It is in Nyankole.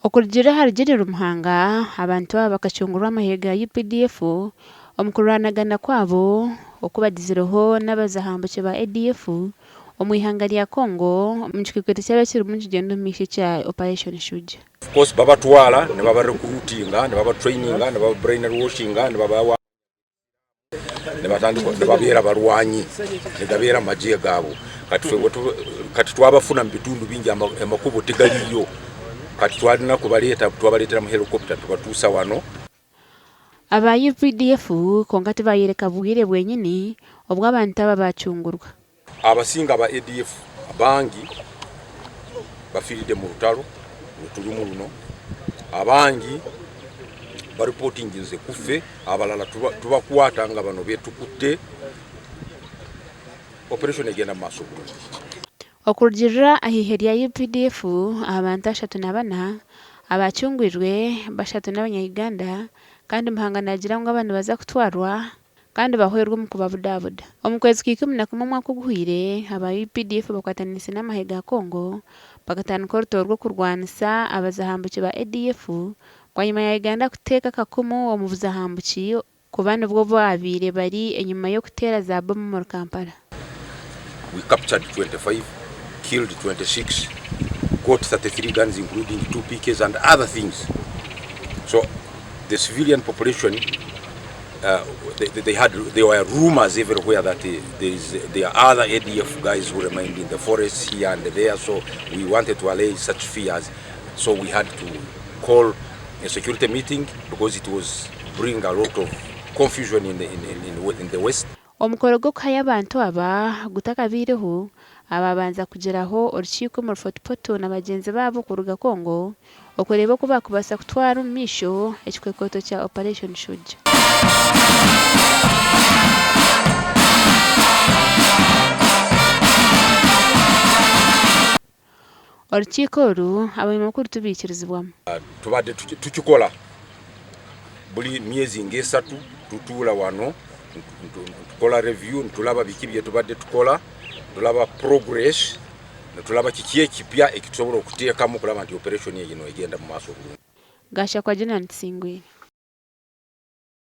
Okurugiirira ahari General Muhanga, abantu aba bakacungurwa amahe ga updf omu kurwanagana kwabo oku bagizireho n'abazahambuki ba ADF omu ihanga rya Congo omu kikwekweto ekyaba kirimu nikigyenda omu maisho ekya Operation Shujaa. Of course babatwara nibaba recruitinga nibaba traininga nibaba brainwashinga nibabawa nibatandika nibabeera barwanyi nigabeera amagye gaabo kati ffe kati twabafuna mu bitundu bingi amakubo tigariyo kati twarina kubareeta twabareetera mu helicopter tubatuusa wano. Aba updf kwonka tibayoreka bwire bwenyini obu abantu aba bacungurwa. Abasinga aba ADF bangi bafiiride mu rutaro ruturimu runo, abangi barepotinginze kufe, abalala tubakwata nga bano betukutte, operation egenda mu maaso bulungi. Okurugiirira aha ihe rya updf, abantu 34 abacungwirwe, bashatu n'abanya-Uganda kandi Muhanga naagira ngu aba nibaza kutwarwa kandi bahwerwe omu kubabudabuda. Omu kwezi kwa 11 omwaka oguhweire, aba updf bakwataniise n'amahe ga Congo bakatandika orutaro rw'okurwanisa abazahambuki ba ADF bwanyima ya Uganda kuteeka akakumu omu buzahambuki kuba nibwo baabaire bari enyima y'okuteera za bomu omuri Kampala. We captured 25, killed 26, got 33 guns including 2 PKs and other things. So the civilian population uh, they, they had there were rumors everywhere that uh, there is there are other ADF guys who remained in the forests here and there. So we wanted to allay such fears. So we had to call a security meeting because it was bring a lot of confusion in the, in, in, in, in the West. Omukoro gw'okuhayo abantu aba gutakabaireho, ababanza kugiraho orukiiko omuri Fort Portal na bagyenzi baabo kuruga Congo okureeba oku baakubaasa kutwara omu maisho ekikwekweto kya Operation Shujaa. Orukiiko oru abanyamakuru tibaikirizibwamu. Tubadde tukikola buri myezi nk'esatu tutuura wano nitukora review nitulaba biki byetubadde tukora, nitulaba progress, nitulaba kiki ekipya ekitusobola okuteekamu kuraba nti operation egi negyenda omu maaso burungi. Gashakwa Janan Tusingwire.